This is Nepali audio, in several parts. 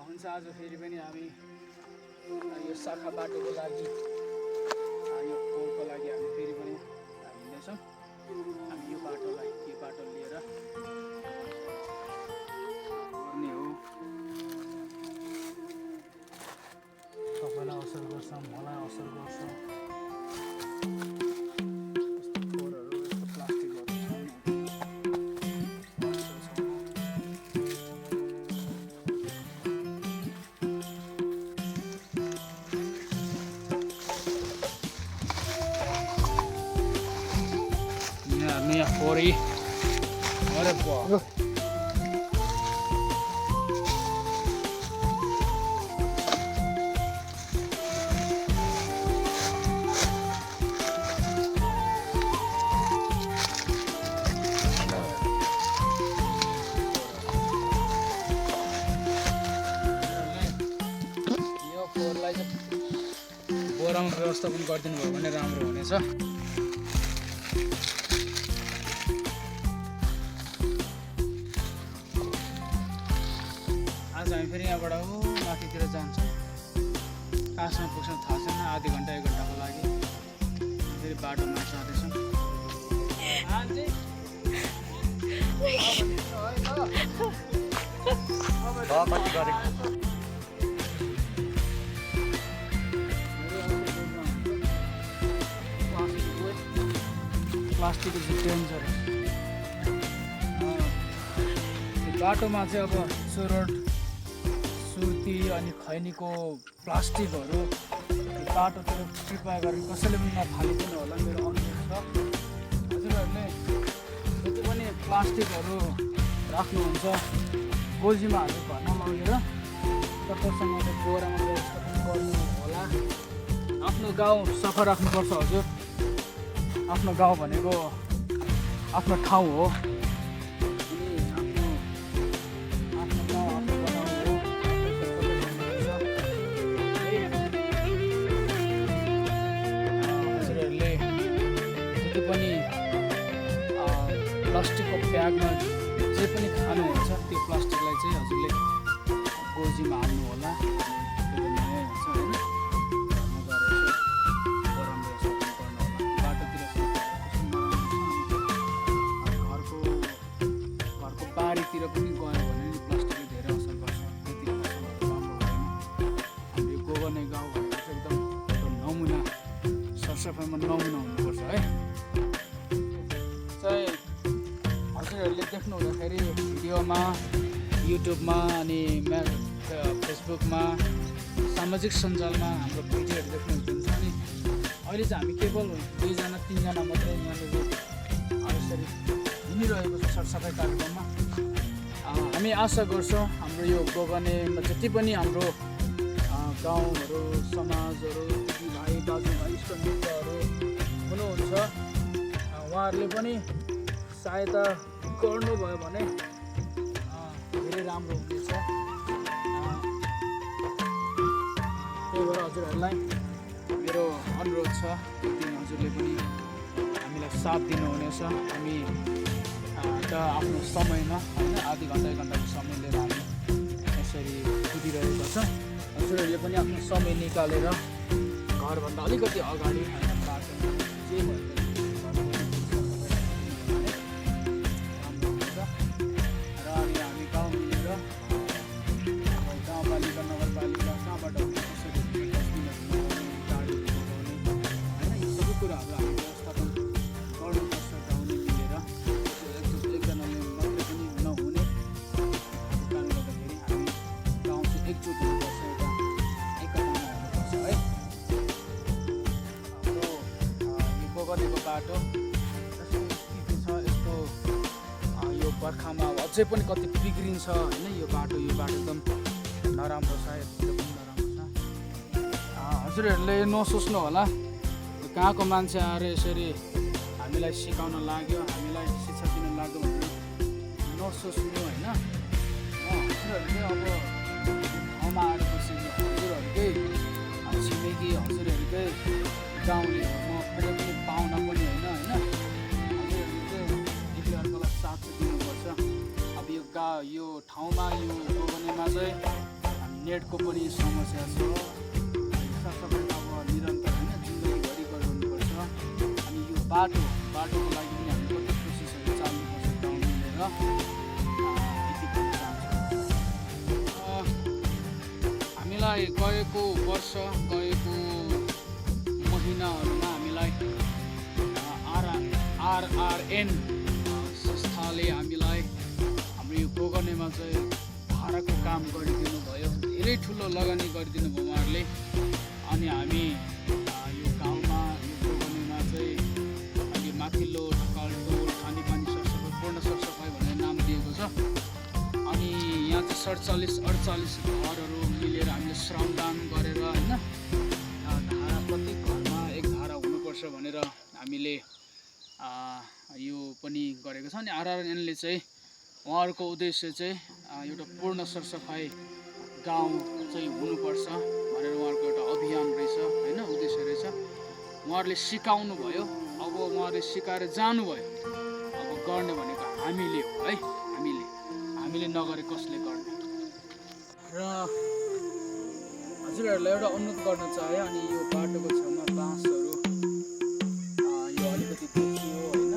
हुन्छ आज फेरि पनि हामी यो शाखा बाटोको लागि यो पोलको लागि हामी फेरि पनि हिँड्दैछौँ। हामी यो बाटो लिएर गर्ने हो। तपाईँलाई असर गर्छ, मलाई असर गर्छ। Minha fora aí. Olha, pô. यो फोहोरलाई चाहिँ बोरामा व्यवस्थापन गरिदिनु भयो भने राम्रो हुनेछ। हामी फेरि यहाँबाट माथितिर जान्छौँ। कहाँसम्म पुग्छौँ थाहा छैन। आधी घन्टा 1 घन्टाको लागि फेरि बाटोमा जाँदैछौँ। Plastic is danger. बाटोमा चाहिँ अब सुरट सुर्ती अनि खैनीको प्लास्टिकहरू बाटोतिर कृपया गरेर कसैले पनि नफालिदिनु होला। मेरो अनुरोध छ। हजुरहरूले जति पनि प्लास्टिकहरू राख्नुहुन्छ गोजीमा हालेर घरमा लगेर तपाईँसँगले बोरामा व्यवस्थापन गर्नु होला। आफ्नो गाउँ सफा राख्नुपर्छ हजुर। आफ्नो गाउँ भनेको आफ्नो ठाउँ हो। प्लास्टिकको ब्यागमा जे पनि खानुहुन्छ त्यो प्लास्टिकलाई चाहिँ हजुरले गोजीमा हाल्नु होला। घरको बारीतिर पनि गयो भने प्लास्टिकले धेरै असर गर्छ। त्यति राम्रो हुँदैन। हाम्रो गोगने गाउँ भनेको चाहिँ एकदम नमुना सरसफाइमा नमुना हुनुपर्छ है। चाहिँ हजुरहरूले देख्नु हुँदाखेरि भिडियोमा युट्युबमा अनि फेसबुकमा सामाजिक सञ्जालमा हाम्रो भिडियोहरू देख्नुहुन्छ। अनि अहिले चाहिँ हामी केवल 2-3जना मात्रै यहाँनिर यसरी हिँडिरहेको छ सरसफाइ कार्यक्रममा। हामी आशा गर्छौँ हाम्रो यो गोगनेमा जति पनि हाम्रो गाउँहरू समाजहरू दिदीभाइ दाजुभाइ इष्टमित्रहरू हुनुहुन्छ उहाँहरूले पनि सहायता गर्नुभयो भने धेरै राम्रो हुनेछ। त्यही भएर हजुरहरूलाई मेरो अनुरोध छ कि हजुरले पनि हामीलाई साथ दिनुहुनेछ। हामी त आफ्नो समयमा होइन आधी घन्टा 1 घन्टाको समय लिएर हामी यसरी कुदिरहेको छ। हजुरहरूले पनि आफ्नो समय निकालेर घरभन्दा अलिकति अगाडि होइन बाटोमा जे भयो नगरपालिका कहाँबाट कसरी गाडीहरू लगाउने होइन यो सबै कुराहरू हामी व्यवस्थापन गर्नुपर्छ। गाउँले मिलेर एकजनाले मात्रै पनि नहुने कारणले गर्दाखेरि हामी गाउँ चाहिँ एकजुट हुनुपर्छ। एकतामा हुनुपर्छ है। हाम्रो यो गोगनेको बाटो यस्तो स्थिति छ। यस्तो यो बर्खामा अझै पनि कति बिग्रिन्छ होइन। यो बाटो एकदम नराम्रो छ। यतितिर पनि नराम्रो छ। हजुरहरूले नसोच्नु होला कहाँको मान्छे आएर यसरी हामीलाई सिकाउन लाग्यो, हामीलाई शिक्षा दिन लाग्यो भने नसोच्नु होइन। हजुरहरूले अब ठाउँमा आएपछि हजुरहरूकै छिमेकी हजुरहरूकै गाउँले हो। म कुनै पनि पाहुना पनि होइन। हजुरहरूले चाहिँ एकअर्कालाई साथ दिनुपर्छ। अब यो ठाउँमा यो गोगनेमा चाहिँ नेटको पनि समस्या छ। सरसफाइ अब निरन्तर होइन जिन्दगीभरि गरिरहनुपर्छ। अनि यो बाटोको लागि पनि हामी कति कोसिसहरू चाल्नुपर्छ गाउँ मिलेर, यति भन्न चाहन्छु। हामीलाई गएको वर्ष गएको महिनाहरूमा हामीलाई RRN संस्थाले हामीलाई हाम्रो यो गोगनेमा चाहिँ भाडाको काम गरिदिनु भयो। धेरै ठुलो लगानी गरिदिनु भयो उहाँहरूले। अनि हामी यो गाउँमा यो गोगनेमा चाहिँ अहिले माथिल्लो ढकालटोल खानेपानी सरसफाइ पूर्ण सरसफाइ भनेर नाम दिएको छ। अनि यहाँ चाहिँ 47-48 घरहरू मिलेर हामीले श्रमदान गरेर होइन धारा प्रत्येक घरमा एक धारा हुनुपर्छ भनेर हामीले यो पनि गरेको छ। अनि RRNले चाहिँ उहाँहरूको उद्देश्य चाहिँ एउटा पूर्ण सरसफाइ गाउँ चाहिँ हुनुपर्छ भनेर उहाँहरूको एउटा अभियान रहेछ होइन, उद्देश्य रहेछ। उहाँहरूले सिकाउनु भयो, अब उहाँहरूले सिकाएर जानुभयो। अब गर्ने भनेको हामीले हो है, हामीले नगरे कसले गर्ने। र हजुरहरूलाई एउटा अनुरोध गर्न चाहे। अनि यो बाटोको छेउमा बाँसहरू यो अलिकति देखियो होइन,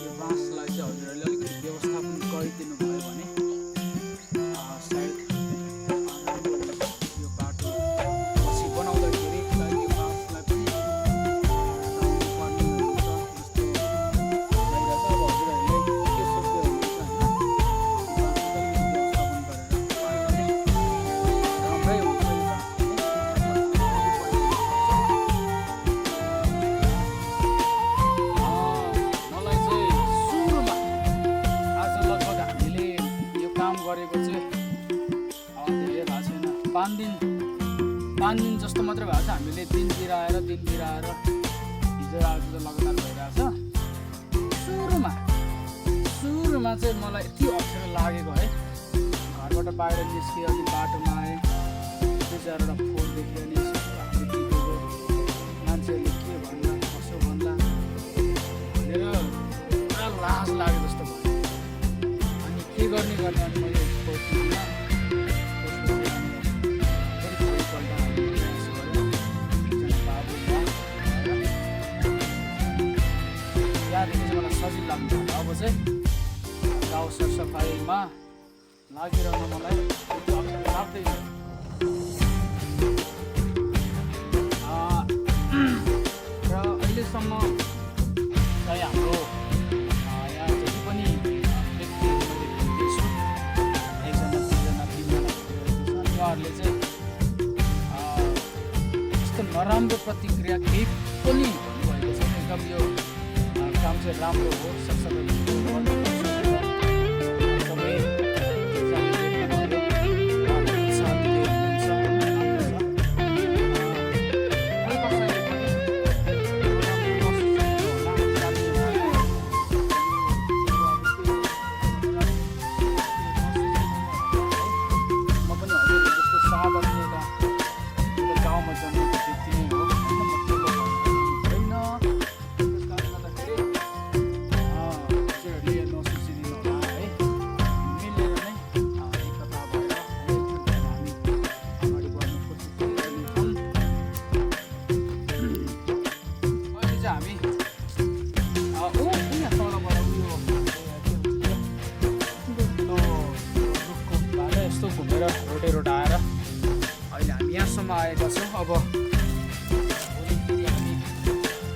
यो बाँसलाई चाहिँ हजुरहरूले अलिकति व्यवस्थापन गरिदिनु भयो भने सायद यो बाटो पछि बनाउँदाखेरि सायद यो बाँसलाई पनि हटाउनु पर्ने हुन्छ जस्तो भइरहेछ। अब हजुरहरूले के सोच्दै हुनुहुन्छ होइन, व्यवस्थापन गरेर राम्रै हुन्छ। मलाई चाहिँ सुरुमा आज लगभग हामीले यो काम गरेको चाहिँ धेरै भएको छैन, 5 दिन जस्तो मात्रै भएको छ। हामीले दिनतिर आएर हिजो आज त लगातार भइरहेछ। सुरुमा चाहिँ मलाई यति अप्ठ्यारो लागेको है, घरबाट बाहिर निस्केँ अनि बाटोमा आएँ, 2-4वटा फोन देखेँ अनि हामीले टिपेको मान्छेहरूले के भन्ला कसो भन्ला भनेर पुरा लाज लाग्यो जस्तो भयो। अनि के गर्ने अनि मैले खोज्दिनँ यहाँदेखि चाहिँ मलाई सजिलो लाग्छ। अब चाहिँ गाउँ सरसफाइमा लागिरहन मलाई लाग्दैन। र अहिलेसम्म चाहिँ हाम्रो यहाँ जति पनि व्यक्तिहरू मैले भेट्दैछु, 1जना 2जना 3जना उहाँहरूले चाहिँ यस्तो नराम्रो प्रतिक्रिया केही पनि भन्नुभएको छैन। एकदम यो काम चाहिँ राम्रो हो, सरसफाइ गाउँमा जन्मेको व्यक्ति नै हो। रोटेर आएर अहिले हामी यहाँसम्म आएका छौँ। अब भोलि फेरि हामी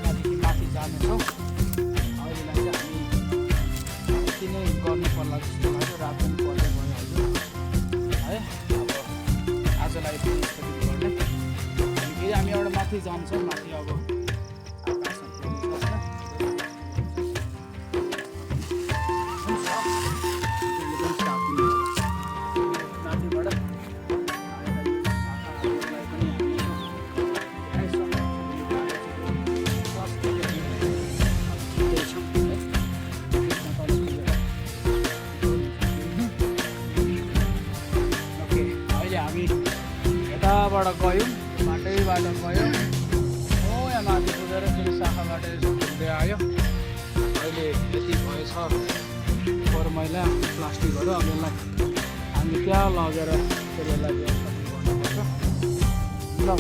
यहाँदेखि माथि जानेछौँ। अहिलेलाई चाहिँ हामी यति नै गर्नु पर्ला जस्तो लाग्यो, रात पनि पर्दै गयो हजुर है। अब आजलाई पनि स्थगित गर्ने, फेरि हामी एउटा माथि जान्छौँ। माथि अब यताबाट गयौँ, बाटैबाट गयौँ, यहाँ माथि पुगेर फेरि शाखाबाट यसो घुम्दै आयो। अहिले यति भएछ फोहोर मैला प्लास्टिकहरू, अब यसलाई हामी हामीले त्यहाँ लगेर फेरि यसलाई व्यवस्थापन गर्नुपर्छ। ल